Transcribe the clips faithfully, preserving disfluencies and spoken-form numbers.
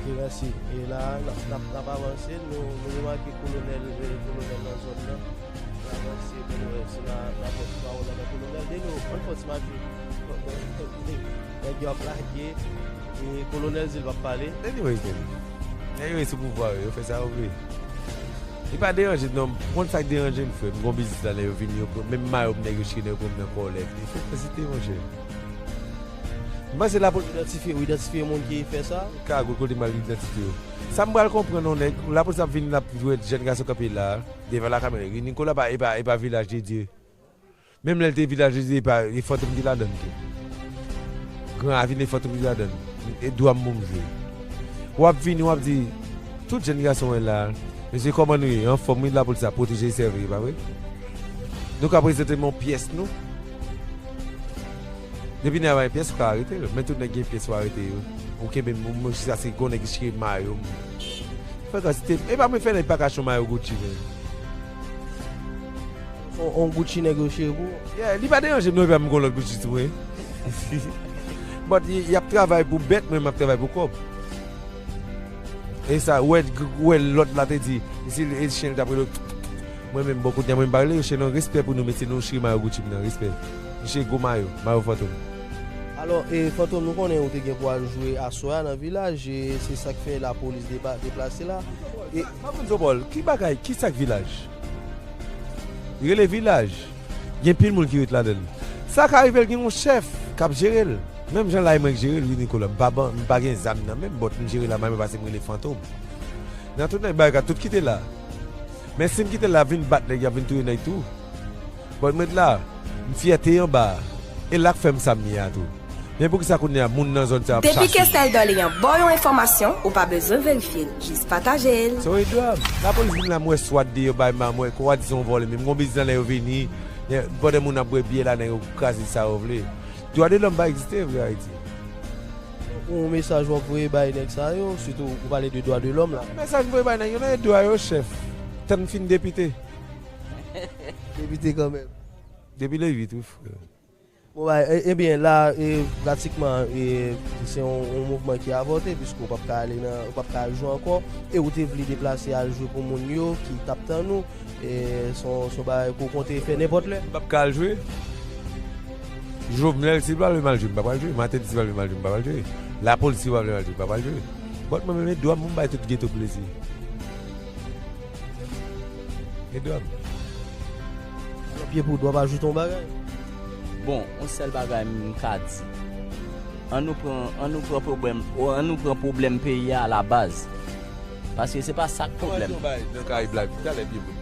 Ok, mèsi. E la, n ap, n ap, n ap avanse. Nou, nou remake kolonèl, e, kolonèl nan zòn nan. N avanse pou nou wè si n a, n a fè ti pawòl avèk kolonèl. Delo, ann fè ti mache. Nèg yo ap lage. E kolonèl di l p ap pale. Anyway, Kenny. Anyway, sou pouvwa yo, yo fè sa yo vle. Li pa deranje m non. Ou konn sa k deranje m, frè m? M gon biznis la, nèg yo vini, yo pran, menm mayo m nèg yo chire, nèg yo pran m nan kòlèt. Li frekasite, monchè. M panse lapolis idantifye, ou idantifye moun ki fè sa? Ka gwo kote m al idantifye yo. Sa m pral konprann, yon nèg, lapolis ap vini, l ap jwenn jèn gason kanpe la, devan lakamera. Nikola pa, e pa, e pa Vilaj de Dye. Menm lè l te Vilaj de Dye, e pa, e Fantom ki ladann tou. Gran Ravin, e Fantom ki ladann. E dwa m pou m jwe. W ap vini, w ap di, tout jèn gason wè la, mesye, kòman nou ye? Anfòm, wi, lapolis ap pwoteje e sèvi, e pa vre? Nou ka prezante m yon pyès nou. Depi nèg la pa gen pyès, ou ka arete l. Men tout nèg gen pyès, ou arete yo. Ou kenbe m, mwen, jiskaske gon nèg ki chire mayo m. Frekasite, e pa mwen fè nèg pa ka achte yon mayo Gucci, men. On, on Gucci nèg yo chire pou ou? Yeah, li pa deranje m non, epi m gon lòt Gucci sou mwen. But y, y ap travay pou bèt, mwen, m ap travay pou kòb. E sa, ou wè, ou wè lòt la te di, si e chen l t ap rele, mwen menm, bon, kounye a, mwen, m pa rele yo chen non, respè pou nou, mesye, nou chire mayo Gucci m nan, respè. Misye gwo mayo, mayo Fantom. Alò, e, Fantom, nou konnen ou te gen pou al jwe aswè a nan Vilaj, e se sa k fè lapolis depa-, deplase la. E pa konn Zopòl, ki bagay, ki sa k Vilaj? Rele Vilaj. Gen pil moun ki ret ladan l. Sa ka rive l gen yon chèf k ap jere l. Menm jan la e mwen k jere l, wi, Nikola. M pa ban, m pa gen zam nan men m, but m jere la, mwen paske m rele Fantom. Nan tout nèg barikad, tout kite la. Men si m kite la, vin bat nèg, y ap vin touye nèg tou. But m ret la, m fyète anba a. E la k fè m sa m ye a tou. Men poukisa kounye a moun nan zòn sa ap chache m? Depi ke Sèl Dòleyan ba w yon enfòmasyon, ou pa bezwen verifye l, jis pataje l. Se yon dwa. Lapolis vin la, m wè swat deyò bay ma, m wè kwa di se yon vòlè, men m gon biznis la, nèg yo vini, pandan moun ap bwè byè la, nèg yo kraze sa yo vle. Dwa de lòm pa egziste vre Ayiti. Yon mesaj w ap voye bay nèg sa yo, sitou ou pale de dwa de lòm la. Mesaj m voye bay nèg yo, nan dwa yo, chèf. Tann m fin depite. Depite kanmenm. Depi le uit, wi, frè. Bon, bay, e, ebyen, la, e, pratikman, e, se yon, yon mouvman ki avòte, piske w p ap ka ale nan, w p ap ka al jwe ankò, e ou te vle deplase al jwe pou moun yo ki t ap tann ou, e, se yon, se yon bagay ke w konte fè nenpòt lè. M p ap ka al jwe. Jovenel, si l pa vle m al jwe, m p ap al jwe. Martelly, si l pa vle m al jwe, m p ap al jwe. Lapolis, si l pa vle m al jwe, m p ap al jwe. But mwen menm, e dwa m pou m bay tout geto plezi. E dwa m. Alò, Pyepou, dwa pa ajoute yon bagay? Bon, yon sèl bagay m ka di. An nou pran, an nou pran pwoblèm, o, an nou pran pwoblèm peyi a alabaz. Paske se pa sa k pwoblèm. Nan Karayib la, talè, Pyepou.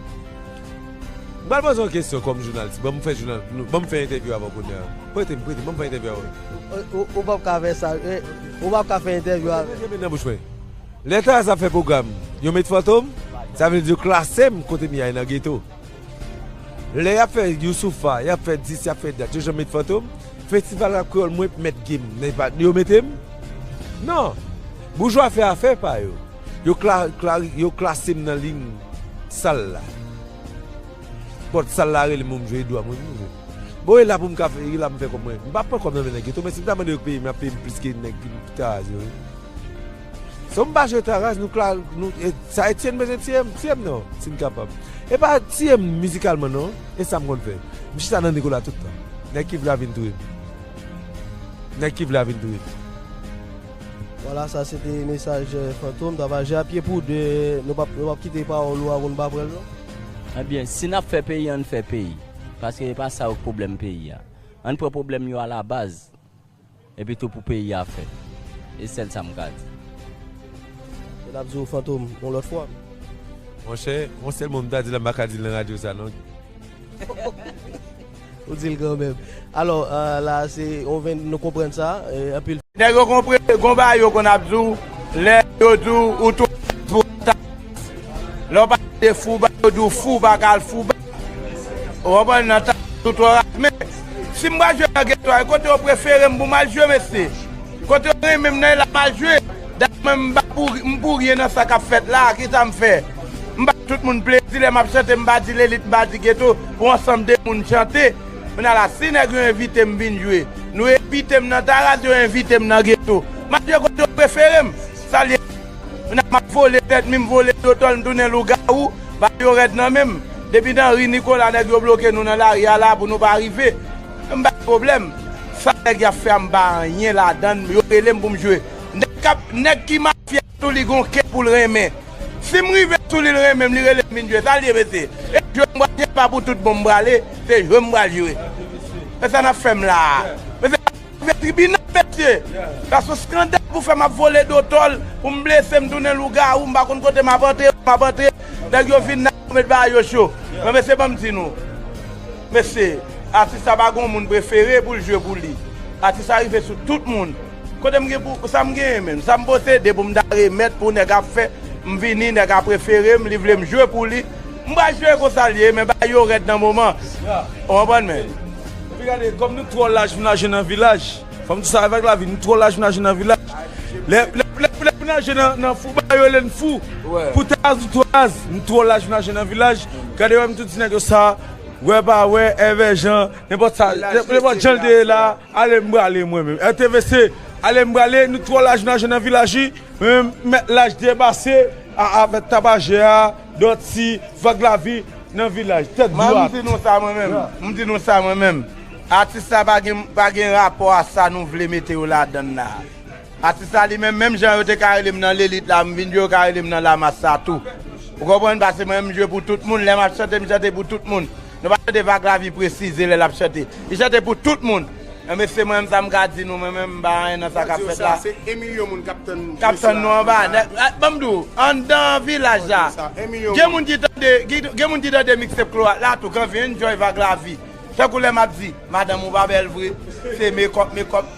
M pral poze yon kesyon kòm jounalis. Ban m fè jounal, ban m fè entèvyou avè w kounye a. Prete m, prete m, ban m fè entèvyou avè w. Ou, ou, ou p ap ka fè sa, eh, ou p ap ka fè entèvyou avè m. Mete men nan bouch mwen. Lè Taraz ap fè pwogram, yo met Fantom, sa vle di yo klase m kote m ye a nan geto. Lè y ap fè Youssoupha, y ap fè dis, y ap fè dat, yo janm met Fantom. Festival Rap Kreyòl, mwen mèt game, men pa, yo mete m? Non. Boujwa fè afè pa yo. Yo kla-, kla-, yo klase m nan liy sal la. But sal la rele m pou m jwe, e dwa mwen pou m jwe. Bon, e la pou m ka fè, e la m fè kòb mwen. M pa pran kòb nan men nèg geto, men si m ta mande yo peye m, y ap peye m plis ke nèg Taraz yo, wi. So m pa jwe Taraz, nou kla-, nou, e, sa Etienne bezwen tiye m, tiye m non, si m kapab. E pa tiye m mizikalman non, e sa m konn fè. M chita nan Nikola tout tan. Nèg ki vle a vin touye m. Nèg ki vle a vin touye m. Vwala, sa se te mesaj, eh, Fantom, Tabajè a Pyepou de, nou p ap, nou p ap kite pawòl ou a pou n pa pran l non. Ebyen, si n ap fè peyi, ann fè peyi. Paske e pa sa yo k pwoblèm peyi a. Ann pran pwoblèm yo alabaz. Epi tou pou peyi a fèt. E sèl sa m ka di. E n ap di w Fantom yon lòt fwa. Monchè, yon sèl mo m ta di la, m pa ka di l nan radyo sa non. Ou di l kanmenm. Alò, eh, la, se, on ven, nou konprann sa, eh, anpil. Nèg yo konprann, gon bagay yo konn ap di w, lè yo di w, ou twò pou ta. Lè w pale de Fouba, yo di w Fouba ka al Fouba. Ou konprann, nan ta, ou twò raz. Men, si m pral jwe nan geto a, e kote yo prefere m pou m al jwe, mesye. Kote yo renmen m nan, e la m al jwe. Dat mwen, m pa pou, m pou ryen nan sa k ap fèt la, kisa m fè? M pa tout moun plezi, lè m ap chante, m pa di lelit, m pa di geto, pou ansanm de moun chante. Kounye a la, si nèg yo envite m vin jwe, nou envite m nan Taraz, yo envite m nan geto. M ap jwe kote yo prefere m. Sa l ye? Kounye a m ap vole tèt mi, m vole dotòl, m tounen lougawou, ba yo rèd nan men m. Depi nan ri Nikola, nèg yo bloke nou nan lari a la pou nou pa rive. M pa gen pwoblèm. Sa nèg y ap fè a, m pa anyen ladan l, yo rele m pou m jwe. Nèg k ap, nèg ki mafya tou, li gon kè pou l renmen. Si m rive sou li, l renmen m, li rele m vin jwe, sa l ye, mesye? E jwe m pral jwe, pa pou tout bon m prale, se jwe m pral jwe. E sa n ap fè m la a? Mesye, rive tribinal, mesye. Sa se yon eskandal pou fè m ap vole dotòl, pou m blese, m tounen lougawou, m pa konn kote m ap antre, m ap antre. Nèg yo vin nan, yo met bagay yo cho. Men mesye, ban m di nou. Mesye, atis sa pa gon moun prefere pou l jwe pou li. Atis sa rive sou tout moun. Kote m gen pou, sa m genyen menm? Sa m posede pou m ta remèt pou nèg ap fè, m vini, nèg ap prefere m, li vle m jwe pou li. M pral jwe konsa l ye, men bagay yo rèd nan moman. Ou konprann, men? Epi gade, kòm nou twò laj pou n al jwe nan vilaj, fò m di sa avèk lavi, nou twò laj pou n al jwe nan vilaj. Lè, lè, lè, lè pou n al jwe nan, nan fou, ba yo rele n fou. Pou traz, nou traz, nou twò laj pou n al jwe nan vilaj. Gade, wè, m tou di nèg yo sa, wè pa wè, èvè jan, nenpòt sa, nenpòt jan l te ye la, ale m prale mwen menm. R T V C, ale m prale, nou twò laj pou n al jwe nan vilaj, wi. Mwen menm, m mèt laj depase a, avèk Tapajè a, Dòti, Vag Lavi, nan vilaj, tèt dwat. M di nou sa mwen menm. M di nou sa mwen menm. Atis sa pa gen, pa gen rapò a sa nou vle mete yo ladan l la. Atis sa li menm, menm jan yo te ka rele m nan lelit la, m vin jwe, yo ka rele m nan lamas sa tou. Ou konprann? Paske mwen, m jwe pou tout moun. Lè m ap chante, m chante pou tout moun. Nou pa tande Vag Lavi presize lè l ap chante. Li chante pou tout moun. Men mesye, mwen menm, sa m ka di nou, mwen menm, m pa anyen nan sa k ap fèt la. Se en milyon moun k ap tann, k ap tann nou anba. Nèg, a, ban m di w, anndan vilaj la, gen moun ki tande, gen, gen moun ki tande mixtape Kloak la tou, k anvi enjoy Vag Lavi. Tankou lè m ap di, madanm ou pa bèl vre, se mekòp, mekòp.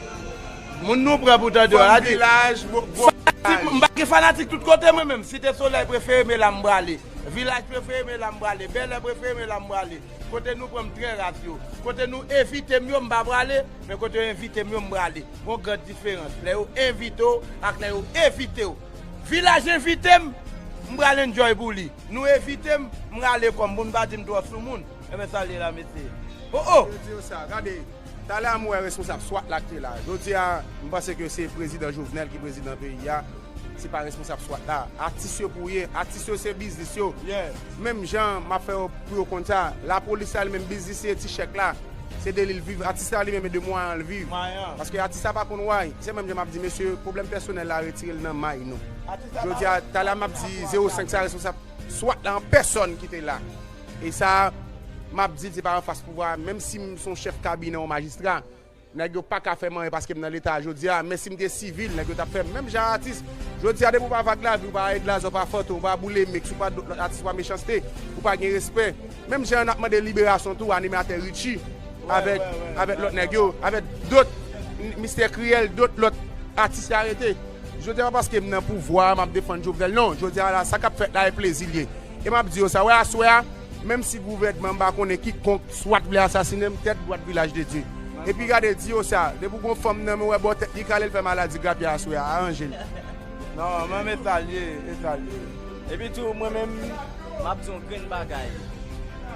Moun nou pran pou tande yo la di, fanatik, m pa gen fanatik tout kote mwen menm. Site Solèy prefere m, e la m prale. Vilaj prefere m, e la m prale. Bèlè prefere m, e la m prale. Kote nou pran m trè raz yo. Kote nou envite m yo, m pa prale, men kote yo envite m yo, m prale. Gon gran diferans lè yo envite w ak lè yo evite w. Vilaj envite m, m pral enjoy pou li. Nou envite m, m rale kò m pou n pa di m twò sou moun. Enben sa l ye la, mesye. Oh, oh! Yo di yo sa, gade, talè a m wè responsab swat la ki te la. Jodi a, m panse ke se prezidan Jovenel ki prezidan peyi a. Se pa responsab swat la. Atis yo pou ye. Atis yo se biznis yo. Menm jan m ap fè yo pou yo konn sa, lapolis la li menm biznis li ye, ti chèk la, se de li l viv. Atis la li menm e de mwayen an l viv. Paske atis la pa konn way. Se menm jan m ap di mesye, pwoblèm pèsonèl la retire l nan may nou. Jodi a, talè a m ap di zewo senk sa responsab swat la an pèsòn ki te la. E sa, m ap di l se pa anfas pouvwa a, menm si m se yon chèf kabinè, yon majistra, nèg yo pa ka fè m anyen paske m nan Leta jodi a, men si m te sivil, nèg yo t ap fè m. Menm jan atis, jodi a depi w pa Vag Lavi, w pa Edlaza, w pa Fantom, w pa Boulemiks, w pa dot lòt atis, w pa Mechanste, ou pa gen respè. Menm jan n ap mande liberasyon tou, animatè Richie, avèk, avèk lòt nèg yo, avèk dot, Mistè Kriyèl, dot lòt atis yo arete. Jodi a pa paske m nan pouvwa a, m ap defann Jovenel, non. Jodi a la, sa k ap fèt la, e plezi l ye. E m ap di yo sa, wè aswè a, menm si gouvènman m pa konnen kikonk, swat vle asasinen m, tèt dwat Vilaj de Dye. Epi gade, di yo sa, depi w gon fanm nan men w, wè bò tèt li kale, l fè maladi grapya aswè a, aranje l. Non, men, men sa l ye, e sa l ye. Epi tou, mwen menm, m ap di yon grenn bagay.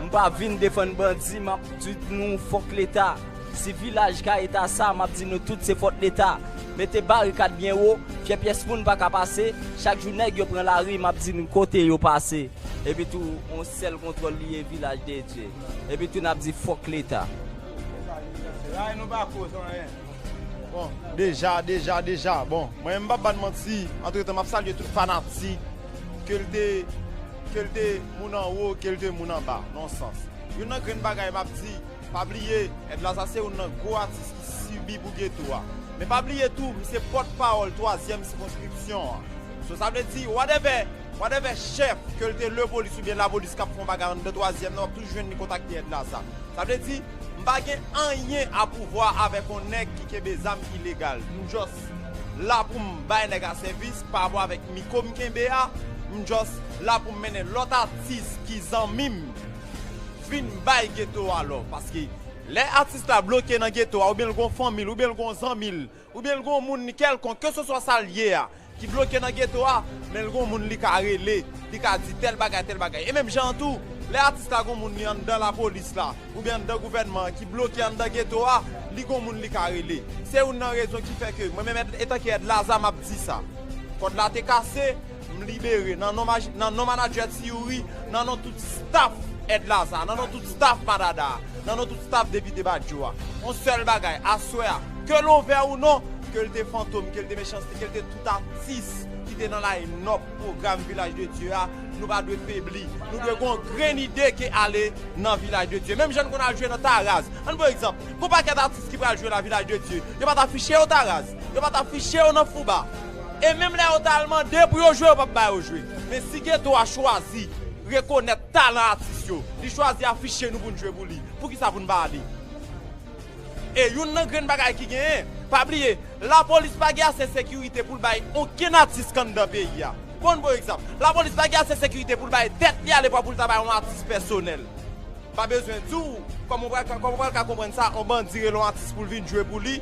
M pa vin defann bandi, m ap di nou fòk Leta. Si Vilaj ka eta sa, m ap di nou tout se fòt Leta. Mete barikad byen wo, fè pyès moun pa ka pase. Chak jou nèg yo pran lari, m ap di nou kote yo pase. Epi tou, yon sèl kontwòl li ye, Vilaj de Dye. Epi tou, n ap di fòk Leta. Bon, deja, deja, deja, bon, mwen menm m p ap ba n manti, antretan m ap salye tout fanatik, ke l te, ke l te moun anwo, ke l te moun anba, nan yon sans. Youn nan grenn bagay m ap di, pa bliye, Edlaza se youn nan gwo atis ki sibi pou geto a. Men pa bliye tou, m se pòtpawòl twazyèm sikonskripsyon an. So, sa vle di, whatever, whatever chèf, ke l te lepolis oubyen lapolis k ap fè yon bagay anndan twazyèm nan, w ap toujou jwenn li kontakte Edlaza. Sa vle di, m pa gen anyen a pouvwa avèk yon nèg ki kenbe zam ilegal. M just la pou m bay nèg a sèvis pa rapò avèk mikwo m kenbe a. M just la pou m mennen lòt atis ki zanmi m vin bay geto a love. Paske lè atis la bloke nan geto a, oubyen l gon fanmi l, oubyen l gon zanmi l, oubyen l gon moun li kèlkonk, keseswa sa l ye a, ki bloke nan geto a, men l gon moun li ka rele, li ka di tèl bagay, tèl bagay. E menm jan an tou, lè atis la gon moun li anndan lapolis la, oubyen anndan gouvènman an ki bloke anndan geto a, li gon moun li ka rele. Se youn nan rezon ki fè ke mwen menm, Èd- etanke Èd Laza, m ap di sa. Kòd la te kase, m libere. Nan non maj- nan non manadjè Ti Youri, nan non tout staf Èd Laza, nan non tout staf Madada, nan non tout staf depite Badjo a. Yon sèl bagay, aswè a, ke l ouvè ou non, ke l te Fantom, ke l te Mechanste, ke l te tout atis ki te nan line-up pwogram Vilaj de Dye a, nou pa dwe febli. Nou dwe gen yon grenn ide ke ale nan Vilaj de Dye. Menm jan n konn al jwe nan Taraz. Ann pran egzanp, gon pakèt atis ki pral jwe nan Vilaj de Dye, yo pa t afiche yo Taraz, yo pa t afiche yo nan Fouba. E menm lè yo t al mande pou yo jwe, yo p ap ba yo jwe. Men si geto a chwazi rekonèt talan atis yo, li chwazi afiche nou pou n jwe pou li, poukisa pou n pa ale? E youn nan grenn bagay ki genyen, pa bliye, lapolis pa gen ase sekirite pou l bay okenn atis k anndan peyi a. Bon, bon egzanp, lapolis pa gen ase sekirite pou l bay tèt li a, alevwa pou l ta bay yon atis pèsonèl. Pa bezwen di w kòman w pral ka, kòman w pral ka konprann sa, yon bandi rele yon atis pou l vin jwe pou li,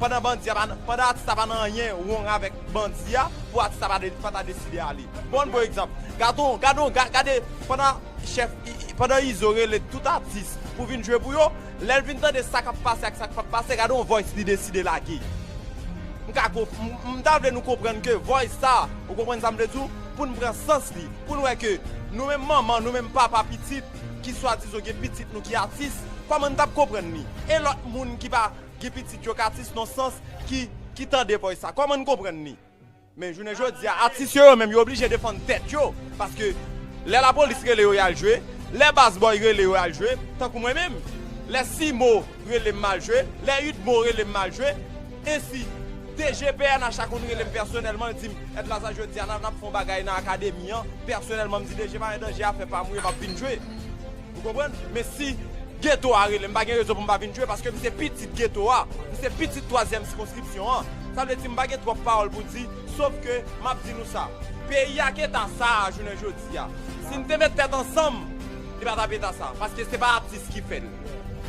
pandan bandi a pa, pandan atis la pa nan anyen wrong avèk bandi a, pou atis la pa de- pa ta deside ale. Bon, bon egzanp, gade, gade, ga- gade, pandan chèf, i- i- pandan Izo rele tout atis pou vin jwe pou yo, lè l vin tande sa k ap pase ak sa k p ap pase, gade yon voice li deside lage. M ka konp- m- m ta vle nou konprann ke voice sa, ou konprann sa m vle di w, pou n pran sans li, pou n wè ke nou menm manman, nou menm papa pitit, ki swadizan gen pitit nou ki atis, kòman n t ap konprann li? E lòt moun ki pa gen pitit yo k atis nan sans ki, ki tande voice sa, kòman n konprann li? Men jounen jodi a, atis yo, yo menm, yo oblije defann tèt yo. Paske lè lapolis rele yo, y al jwe. Lè Bass Boy rele yo, y al jwe. Tankou mwen menm. Lè Simo rele m, m al jwe. Lè Udmo rele m, m al jwe. Ensi, D G P N H la konn rele m pèsonèlman, l di m, Èd Laza, jodi a, n ap, n ap fè yon bagay nan akademi an. Pèsonèlman, m di, D G, pa gen danje, afè pa m ou ye, m ap vin jwe. Ou konprann? Men si geto a rele m, m pa gen rezon pou m pa vin jwe, paske m se pitit geto a. M se pitit twazyèm sikonskripsyon an. Sa vle di m pa gen twòp pawòl pou di, sof ke m ap di nou sa. Peyi a k eta sa a jounen jodi a. Si n te met tèt ansanm, li pa t ap eta sa. Paske se pa atis ki fè l.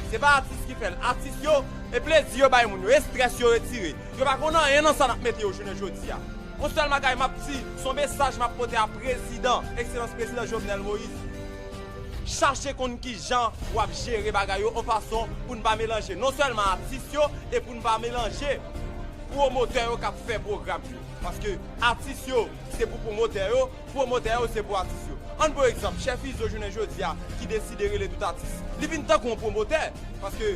Se pa atis ki fè l. Atis yo, e plezi yo bay moun yo, e estrès yo retire. Yo pa konn anyen nan sa n ap mete yo jounen jodi a. Yon sèl bagay m ap di, se yon mesaj m ap pote a prezidan, ekselans prezidan Jovenel Moïse. Chache konn kijan w ap jere bagay yo yon fason pou n pa melanje non sèlman atis yo, e pou n pa melanje pwomotè yo k ap fè pwogram yo. Paske atis yo, se pou pwomotè yo, pwomotè yo, se pou atis yo. Ann pran egzanp, chèf Izo jounen jodi a ki deside rele tout atis. Li vin tankou yon pwomotè, paske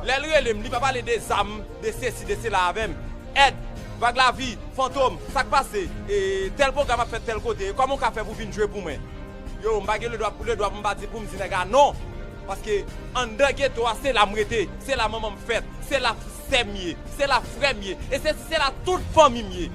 lè l rele m, li pa pale de zam, de sesi, de sela avè m. Èd, Vag Lavi, Fantom, sa k pase? E, tèl pwogram ap fèt tèl kote, kòman w ka fè pou vin jwe pou mwen? Yo, m pa gen ledwa, ledwa pou m pa di, pou m di nèg a non. Paske anndan geto a, se la m rete, se la manman m fèt, se la sè m ye, se la frè m ye, e se, se la tout fanmi m ye.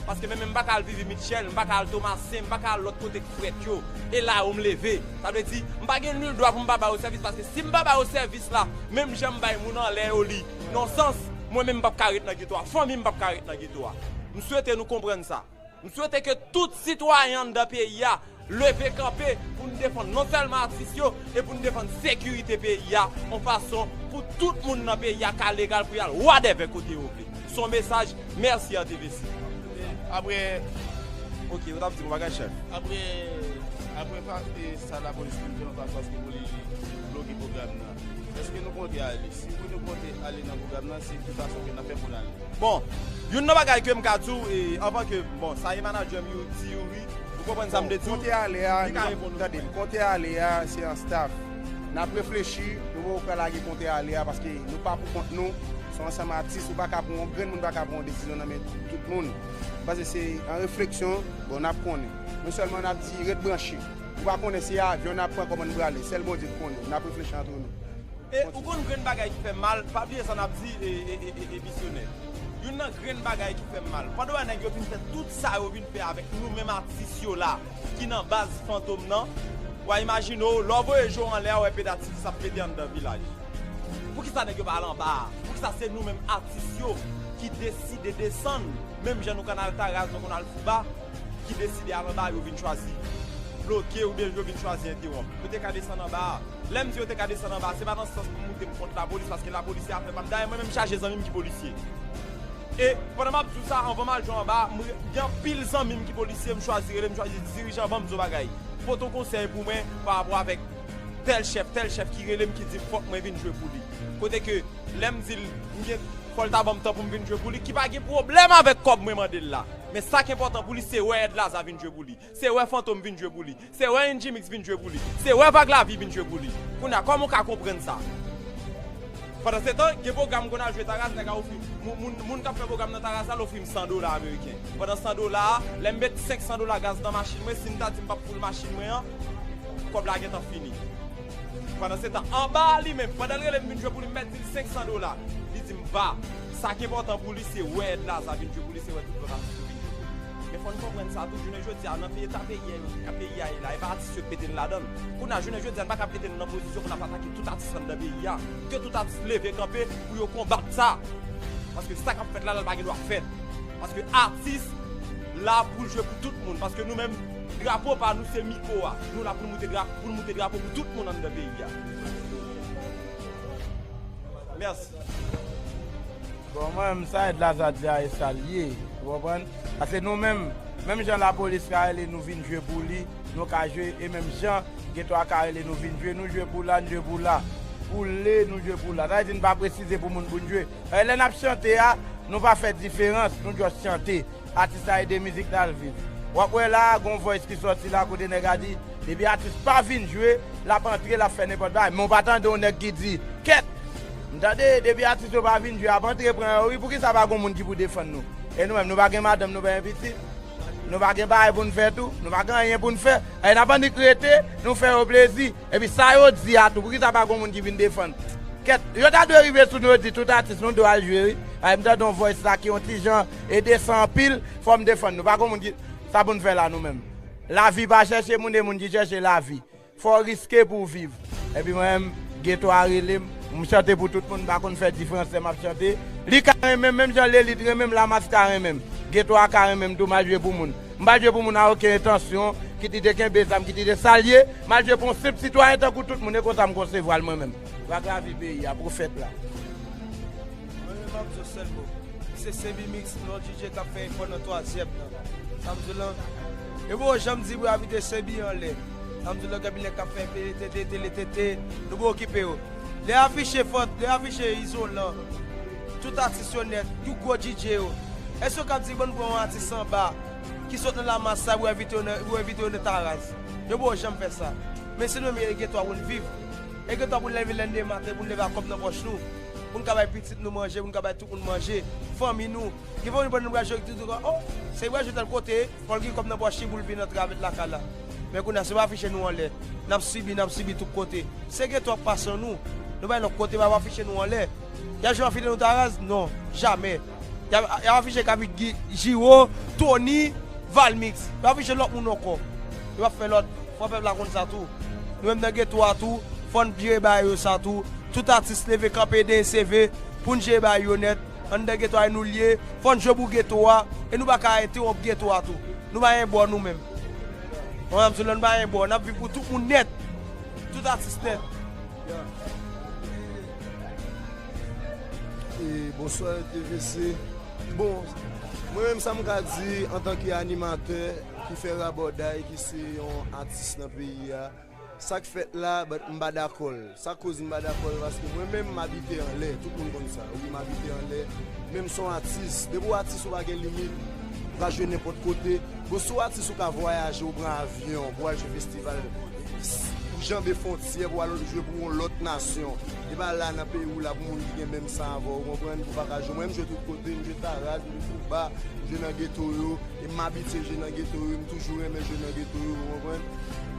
Paske mwen menm, m pa ka al Vivi Mitchell, m pa ka al Tomasen, m pa ka al lòt kote k frèt yo. E la yo m leve. Sa vle di, m pa gen nil dwa pou m pa ba yo sèvis, paske si m pa ba yo sèvis la, menm jan m bay moun anlè yo li, nan sans, mwen menm m p ap ka ret nan geto a, fanmi m p ap ka ret nan geto a. M swete nou konprann sa. M swete ke tout sitwayen anndan peyi a leve kanpe pou n defann non sèlman atis yo, e pou n defann sekirite peyi a, yon fason pou tout moun nan peyi a ka legal pou y al wadèvè kote yo vle. Se yon mesaj, mèsi R T V C. Apre, ok, ou t ap di m yon bagay, chèf. Apre, apre pa, e, sa lapolis fin fè, yon fason pou li bloke pwogram nan. Èske nou konte ale? Si wi, nou konte ale nan pwogram nan, se ki fason ke n ap fè pou n ale? Bon, youn nan bagay ke m ka di w, e, anvan ke, bon, sa e manadjè m, Ti Youri, ou konprann sa m vle di w? Konte ale a, li ka reponn ou. Tande m, konte ale a, se an staff. N ap reflechi, nou poko ka lage konte ale a, paske nou pa pou kont nou, se yon ansanm atis, ou pa ka pran, yon grenn moun pa ka pran yon desizyon nan men tout moun. M panse se an refleksyon, bon, n ap konnen. Nou sèlman n ap di, ret branche. Ou pa konnen se avyon n ap pran, kòman n prale. Sèl Bondye k konnen. N ap reflechi antre nou. E ou konn grenn bagay ki fè m mal, pa bliye sa n ap di, e, e, e, e, e, misyonè. Youn nan grenn bagay ki fè m mal, pandan w wè nèg yo fin fè tout sa yo vin fè avèk nou menm atis yo la, ki nan baz Fantom nan, w a imajine w, lè w voye je w anlè a, w wè pedatis ap pete anndan vilaj. Poukisa nèg yo pa al anba a? Poukisa se nou menm atis yo ki deside desann, menm jan nou konn al Taraz, nou konn al Fouba, ki deside al anba, yo vin chwazi bloke oubyen yo vin chwazi entewonp? Yo te ka desann anba a. Lè m di yo te ka desann anba a, se pa nan sans pou m moute m kont lapolis, paske lapolis se afè pa m. Dayè, mwen menm m chaje zanmi m ki polisye. E pandan m ap di w sa, anvan m al jwe anba, m re- gen anpil zanmi m ki polisye, m chwazi rele, m chwazi di dirijan, ban m di w bagay. Pote yon konsèy pou mwen pa rapò avèk tèl chèf, tèl chèf ki rele m, ki di m fòk mwen vin jwe pou li. Kote ke lè m di l, m gen, fò l ta ban m tan pou m vin jwe pou li, ki pa gen pwoblèm avèk kòb mwen mande l la. Men sa k enpòtan pou li, se wè Èd Laza vin jwe pou li. Se wè Fantom vin jwe pou li. Se wè N G Mix vin jwe pou li. Se wè Vag Lavi vin jwe pou li. Kounye a, kòman w ka konprann sa? Pandansetan, gen pwogram m konn al jwe Taraz, nèg a ofri, moun, moun, moun k ap fè pwogram nan Taraz la, l ofri m san dola ameriken. Pandan san dola a, lè m met senk san dola gaz nan machin mwen, si m ta di m p ap foul machin mwen an, kòb la gentan fini. Pandansetan, anba a li menm, pandan l rele m vin jwe pou li, m mèt di l senk san dola. Li di m, "Va." Sa k enpòtan pou li, se wè Èd Laza vin jwe pou li, se wè tout lòt atis yo vin jwe pou li. Men fò n konprann sa tou, jounen jodi a, nan eta peyi a, peyi a ye la, e pa atis yo k mete n ladan l. Kounye a, jounen jodi a, n pa ka mete n nan pozisyon pou n ap atake tout atis anndan peyi a. Ke tout atis leve kanpe pou yo konbat sa. Paske sa k ap fèt la, la, l pa gen dwa fèt. Paske atis la pou l jwe pou tout moun. Paske nou menm, drapo pa nou, se mikwo a. Nou la pou n moute dra-, pou n moute drapo pou tout moun anndan peyi a. Mèsi. Bon, mwen menm, sa Èd Laza di a, e sa l ye. Ou konprann? Paske nou menm, menm jan lapolis ka rele nou vin jwe pou li, nou ka jwe, e menm jan geto a ka rele nou vin jwe, nou jwe pou la, n jwe pou la. Pou le, nou jwe pou la. Sa vle di n pa presize pou moun pou n jwe. E lè n ap chante a, nou pa fè diferans, nou just chante. Atis la ede mizik la al viv. W ap wè la, gon voice ki sòti la kote nèg la di, depi atis pa vin jwe, l ap antre, l ap fè nenpòt bagay. Men w pa tande yon nèg ki di, "Kèt! M tande depi atis yo pa vin jwe, ap antre pran yo wi, poukisa pa gon moun ki pou defann nou?" E nou menm, nou pa gen madanm, nou pa gen pitit? Nou pa gen bagay pou n fè tou? Nou pa gen anyen pou n fè? E n ap annik rete, nou fè yo plezi. Epi sa yo di a tou, poukisa pa gon moun ki vin defann? Kèt, yo ta dwe rive sou nou, yo di tout atis nou dwe al jwe wi. Ay, m tande yon voice la ki yon ti jan e desan anpil, fò m defann nou. Pa gon moun ki, sa pou n fè la nou menm? Lavi pa chèche moun, e moun ki chèche lavi. Fò w riske pou w viv. Epi mwen menm, geto a rele m, m chante pou tout moun, m pa konn fè diferans lè m ap chante. Li ka renmen m, menm jan Lelit renmen m, Lamas ka renmen m. Geto a ka renmen m tou, m al jwe pou moun. M pa jwe pou moun a okenn entansyon, kit li te kenbe zam, kit li te sa l ye, m al jwe pou yon senp sitwayen tankou tout moun, e konsa m konsevwa l mwen menm. Vag Lavi peyi a, pwofèt la. Mwen menm m ap di w sèl mo. Se Sebi Mix, yon D J k ap fè efò nan twazyèm nan. Sa m di w lan, e bon, jan m di pou yo envite Sebi anlè. Sa m di w lan, gen anpil nèg k ap fè tete, tete, tete, nou pa okipe yo. Lè afiche Fant, lè afiche Izolan, tout atis yo nèt, tout gwo D J yo. Èske yo kab di, "Bon, nou pran yon atis anba ki sot nan Lamas sa, pou envite yo nan, pou envite yo nan Taraz"? Yo poko janm fè sa. Men se nou menm e geto a pou n viv. E geto a pou n leve lè n leve maten, pou n leve ak kòb nan pòch nou. Pou n ka bay pitit nou manje, pou n ka bay tout moun manje, fanmi nou. Gen fanmi nou pandan nou pral jwe, ki di, "Oh, se pral jwe tèl kote." Fò l gen kòb nan pòch li pou l vin antre avèk lakay la. Men kounye a, se pa afiche nou anlè. N ap sibi, n ap sibi tout kote. Se geto ap pase nou. Nou bay lòt kote, pa afiche nou anlè. Y ap janm afiche nou Taraz? Non, jamè. Y ap, y ap afiche Kavik Gi-, Giro, Tony, Valmix. Y ap afiche lòt moun ankò. Yo ap fè lòt. Fò pèp la konn sa tou. Nou menm nan geto a tou, fò n jere bagay yo sa tou. Tout atis leve kanpe, D C V, pou n jere bagay yo nèt. Anndan geto a e nou l ye, fò n jwe pou geto a, e nou pa ka entewonp geto a tou. Nou pa gen bò nou menm. Mwen, m di w lan, nou pa gen bò, n ap viv pou tout moun nèt. Tout atis nèt. E, bonswa, T V C. Bon, mwen menm, sa m ka di antanke animatè ki fè rabòday, ki se yon atis nan peyi a, sa k fèt la, but m pa dakò l. Sa k koz m pa dakò l? Paske mwen menm, m abite anlè. Tout moun konn sa. Wi, m abite anlè. Men m se yon atis. Depi w atis, ou pa gen limit. Ou ka jwe nenpòt kote. Bon, si w atis, ou ka vwayaje, ou pran avyon pou w al jwe festival, ou janbe fwontyè pou w al jwe pou yon lòt nasyon. E pa la nan peyi w la pou moun ki gen menm san avè w, ou konprann? Ou pa ka jwe. Mwen, m jwe tout kote, m jwe Taraz, m jwe Fouba, m jwe nan geto yo. E m abitye jwe nan geto yo, m toujou renmen jwe nan geto yo, ou konprann?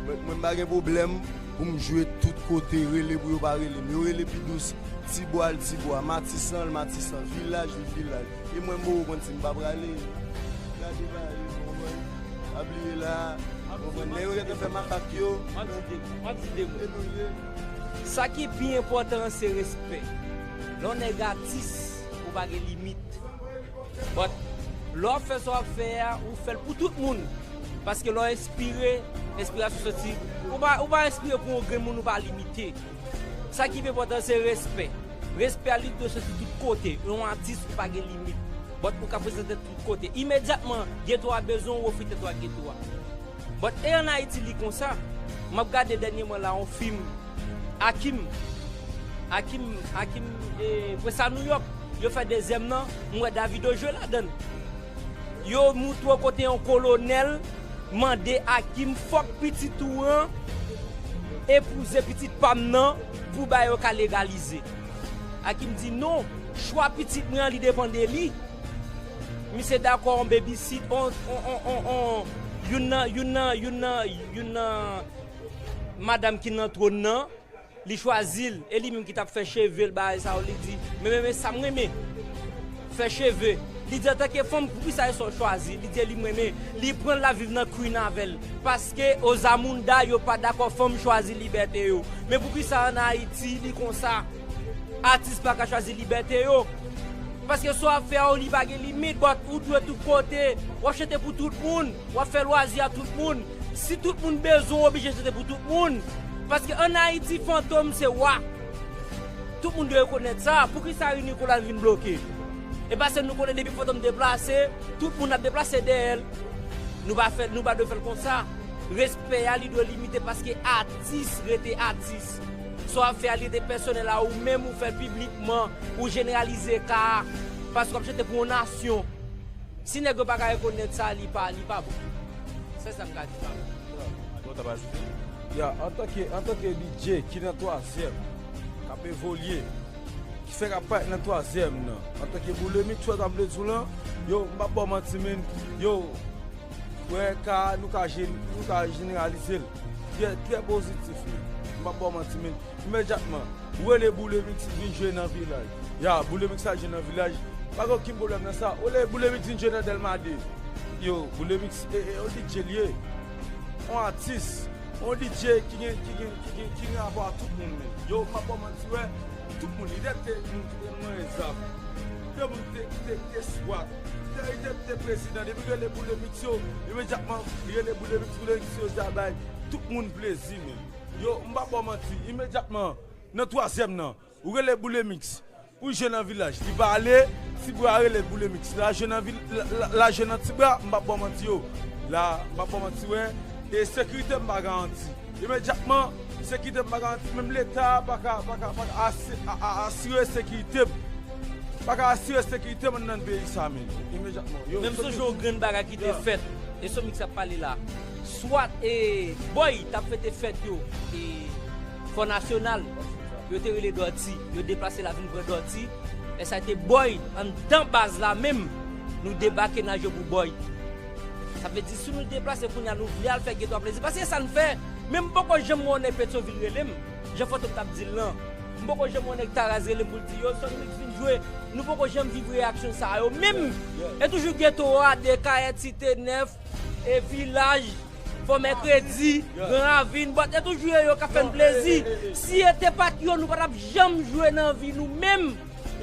Mwen, mwen m pa gen pwoblèm pou m jwe tout kote, rele pou yo pa rele m. Yo rele pi dous, Tibwa l Tibwa, Matisan l Matisan, vilaj li vilaj. E mwen m poko konn si m pa prale. Gade bagay yo, ou konprann? Pa bliye la, ou konprann? Nèg yo gentan fè makak yo. M ap di de mo, m ap di de mo. E nou ye. Sa ki pi enpòtan an se respè. Lè w nèg atis, ou pa gen limit. But, lè w ap fè sa w ap fè a, ou fè l pou tout moun. Paske lè w enspire, enspirasyon soti. Ou pa, ou pa enspire pou yon grenn moun, ou pa limite. Sa ki pi enpòtan, se respè. Respè a, li dwe soti tout kote. Yon atis, ou pa gen limit. But ou ka prezante tout kote. Imedyatman, geto a bezwen w ofri tèt ou ak geto a. But e ann Ayiti li konsa. M ap gade dènyèman la yon fim Akim. Akim, Akim, e, Prens a Nouyòk. Yo fè dezyèm nan, m wè Davido jwe ladan l. Yo moutre w kote yon kolonèl mande Akim fòk pitit ou an epouze pitit pa m nan pou bagay yo ka legalize. Akim di non, chwa pitit mwen an li depann de li. Misye dakò on babysit, on, on, on, on, on, youn nan, youn nan, youn nan, youn nan madanm ki nan twòn nan, li chwazi l, e li menm ki t ap fè cheve l, bagay sa yo, li di, men, men, men sa m renmen, fè cheve. Li di antanke fanm, poukisa e sa w chwazi? Li di e li m renmen. Li pran l, l ap viv nan Queen avè l. Paske Ozamunda yo pa dakò fanm chwazi libète yo. Men poukisa ann Ayiti li konsa? Atis pa ka chwazi libète yo. Paske sa w ap fè a, li pa gen limit, but ou dwe tout kote. W ap chante pou tout moun. W ap fè lwazi a tout moun. Si tout moun bezwen w, oblije chante pou tout moun. Paske ann Ayiti, Fantom se wa. Tout moun dwe rekonèt sa. Poukisa Ri Nicolas vin bloke? E paske nou konnen depi Fantom deplase, tout moun ap deplase dèyè l. Nou pa fè, nou pa dwe fè l konsa. Respè a, li dwe limite paske atis rete atis. Sa w ap fè a, li rete pèsonèl a ou menm, ou fè l piblikman, ou jeneralize ka a. Paske w ap chante pou yon nasyon. Si nèg yo pa ka rekonèt sa, li pa, li pa bon. Se sa m ka di pa bon. Bon, ta pa ajoute. Ya, antanke, antanke D J ki nan twazyèm, k ap evolye, ki fèk ap parèt nan twazyèm nan, antanke Boulemik, sa w ta vle di w lan, yo, m p ap ba w manti, men, yo, wè, ka, nou ka jen-, nou ka jeneralize l. Trè, trè pozitif, men, m p ap ba w manti, men, imedyatman, ou rele Boulemik vin jwe nan Vilaj. Ya, Boulemik al jwe nan Vilaj. Pa gen okenn pwoblèm nan sa. Ou rele Boulemik vin jwe nan Dèlma de. Yo, Boulemik, e, e, yon D J l ye. Yon atis. Yon D J ki gen, ki gen, ki gen, ki gen rapò a tout moun, men. Yo, m ap ba w manti, wè. Tout moun, li te, te, moun ki te manyen zam. Te moun ki te, ki te, ki te swat. Te, li te, te prezidan. Depi rele Boulemik yo, imedyatman, li rele Boulemik, Boulemik yo, di a bay tout moun plezi, men. Yo, m p ap ba w manti, imedyatman, nan twazyèm nan, ou rele Boulemix pou jwe nan Vilaj. Li pa ale, Tibwa rele Boulemix. La jwe nan vil, la, la, la jwe nan Tibwa, m p ap ba w manti yo. La, m p ap ba w manti, wè. E sekirite m pa garanti. Imedyatman, sekirite m pa garanti. Menm Leta pa ka, pa ka, pa ka asi-, a, a, asire sekirite m. Pa ka asire sekirite m anndan peyi sa, men. Imedyatman. Yo, men m sonje yon grenn bagay ki te fèt. E Somix ap pale la. Swat e Boy t ap fete fèt yo. E Fò Nasyonal. Yo te rele Dòti. Yo deplase la vin pran Dòti. E sa te Boy anndan baz la menm. Nou debake n al jwe pou Boy. Sa vle di si nou deplase kounye a nou vle al fè geto a plezi. Paske sa n fè. Men m poko janm wè yon nèg Petyonvil rele m. Jan Fantom t ap di l lan. M poko janm wè yon nèg Taraz rele m pou l di yo, Somix vin jwe. Nou poko janm viv reyaksyon sa yo. Menm, e toujou geto a, Dekayèt, Site Nèf, e Vilaj, Fò Mèkredi, Gran Ravin, but e toujou yo, yo k ap fè n plezi. Si e te pa t yo, nou pa t ap janm jwe nan vi nou menm.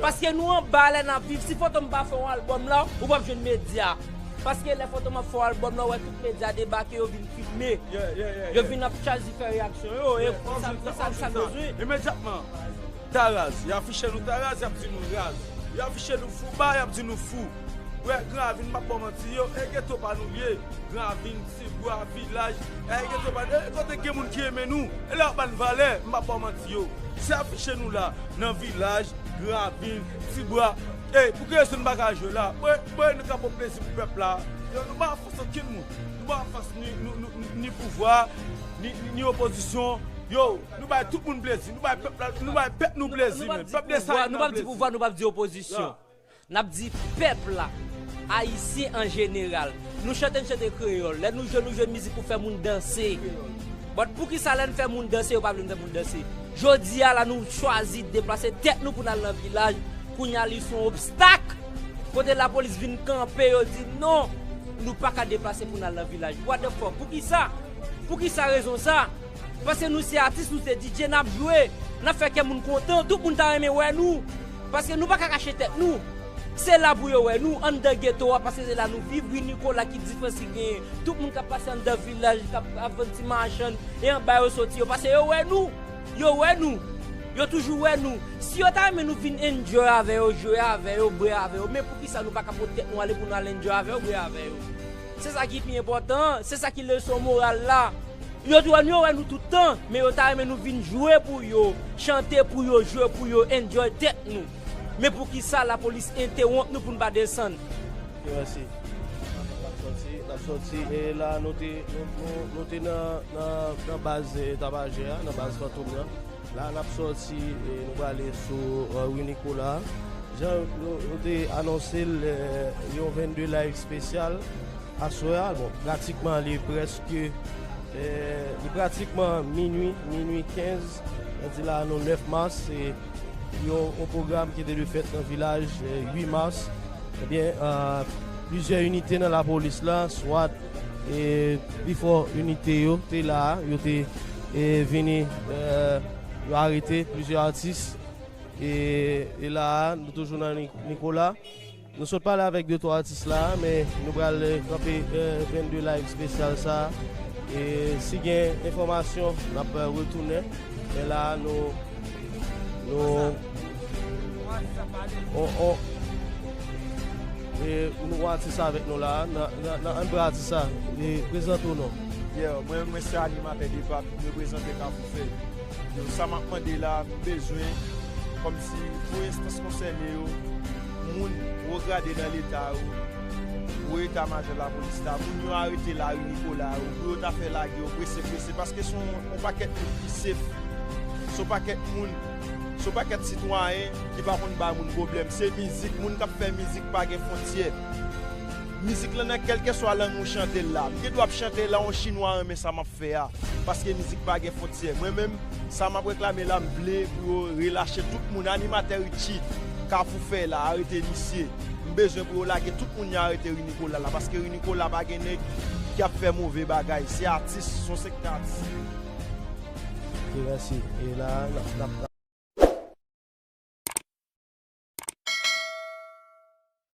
Paske nou anba lè n ap viv. Si Fantom pa fè yon albòm la, ou p ap jwenn medya. Paske lè Fantom ap fè yon albòm la, ou wè tout medya debake, yo vin filme. Yo vin ap chwazi fè reyaksyon yo. E konsa, konsa, sa nou bezwen. Imedyatman. Taraz. Y afiche nou Taraz, y ap di nou raz. Y afiche nou Fouba, y ap di nou fou. Wè, Gran Ravin, m p ap ba w manti, yo, e geto pa nou l ye. Gran Ravin, Tibwa, Vilaj, e geto pa nou, e kote gen moun ki renmen nou, e lè y ap ba n valè, m p ap ba w manti, yo. Se afiche nou la, nan Vilaj, Gran Ravin, Tibwa, e pou ki rezon n pa ka jwe la? Mwen, mwen, nou ka pran plezi pou pèp la. Yo, nou pa anfas okenn moun. Nou pa anfas ni, ni, ni, ni, ni pouvwa, ni, ni, ni opozisyon. Yo, nou bay tout moun plezi. Nou bay pèp la, nou bay pèp nou plezi, men. Pèp Dessalines nou bay plezi. Nou p ap di pouvwa, nou p ap di opozisyon. N ap di pèp la, Ayisyen an jeneral. Nou chante, n chante kreyòl. Lè nou jwe, nou jwe mizik pou fè moun danse. But poukisa lè n fè moun danse, yo pa vle n fè moun danse? Jodi a la, nou chwazi deplase tèt nou pou n al nan Vilaj. Kounye a, li se yon obstak. Kote lapolis vin kanpe, yo di, "Non, nou pa ka deplase pou n al nan Vilaj." What the fuck? Poukisa? Poukisa rezon sa? Paske nou se atis, nou se D J, n ap jwe, n ap fè kè moun kontan, tout moun ta renmen wè nou. Paske nou pa ka kache tèt nou. Se la pou yo wè nou, anndan geto a, paske se la nou viv. Wi, Nikola, ki diferans ki genyen? Tout moun k ap pase anndan Vilaj, k ap, ap vann ti machann, e anba yo soti, yo pase, yo wè nou. Yo wè nou. Yo toujou wè nou. Si yo ta renmen nou vin enjoy avè yo, jwe avè yo, bwè avè yo, men poukisa nou pa ka pote tèt nou ale pou nou al enjoy avè yo, bwè avè yo? Se sa ki pi enpòtan an, se sa ki leson moral la. Yo tou wè nou, yo wè nou tout tan, men yo ta renmen nou vin jwe pou yo, chante pou yo, jwe pou yo, enjoy tèt nou. Men poukisa lapolis entewonp nou pou n pa desann? Ok, mèsi. N ap sòti, n ap sòti, e la nou te, nou, nou, nou te nan, nan, nan baz, e, Tapajè a, nan baz Fantom nan. La, n ap sòti, e, nou prale sou, e, Rue Nicolas. Jan nou, nou te anonse l, e, yon vennde live espesyal aswè a. Bon, pratikman, li prèske, e, li pratikman minui, minui kenz. Jodi la, nou nèf mas, e yon, yon pwogram ki te dwe fèt nan vilaj, e, uit mas. Ebyen, e, plizyè inite nan lapolis la, swat, e, pifò inite yo te la, yo te, e, vini, e, yo arete plizyè atis. E, e la, nou toujou nan Ni-, Nicolas. Nou sot pale avèk de twa atis la, men nou pral, e, kanpe, e, vennde live espesyal sa. E si gen enfòmasyon, n ap, e, retounen. Men la, nou, nou, on, on, e, nou gen atis avèk nou la, nan, nan, nan, ann pran atis sa. E, prezante w non. Yeah, mwen, mwen se animatè Depa, m reprezante Kafou Fèy. Yo, sa m ap mande la, m bezwen, kòmsi, pou enstans konsène yo, moun wo grade nan Leta yo, wo eta majò lapolis la, moun yo arete lari Nicolas yo, pou yo ta fè lage yo prese, prese, paske se yon, yon pakèt moun ki sef, se yon pakèt moun, se yon pakèt sitwayen ki pa konn bay moun pwoblèm. Se mizik, moun k ap fè mizik pa gen fwontyè. Mizik lan nan kèlkeswa lang ou chante l la. M gen dwa ap chante la, yon chinwa renmen sa m ap fè a. Paske mizik pa gen fwontyè. Mwen menm, sa m ap reklame la, m vle pou yo relache tout moun. Animatè Richie, Kafou Fèy la, arete misye. M bezwen pou yo lage tout moun yo arete Rue Nicolas la. Paske Rue Nicolas pa gen nèg ki ap fè move bagay. Se atis, se yon sektè atis. Ok, mèsi. E la, n ap, n ap,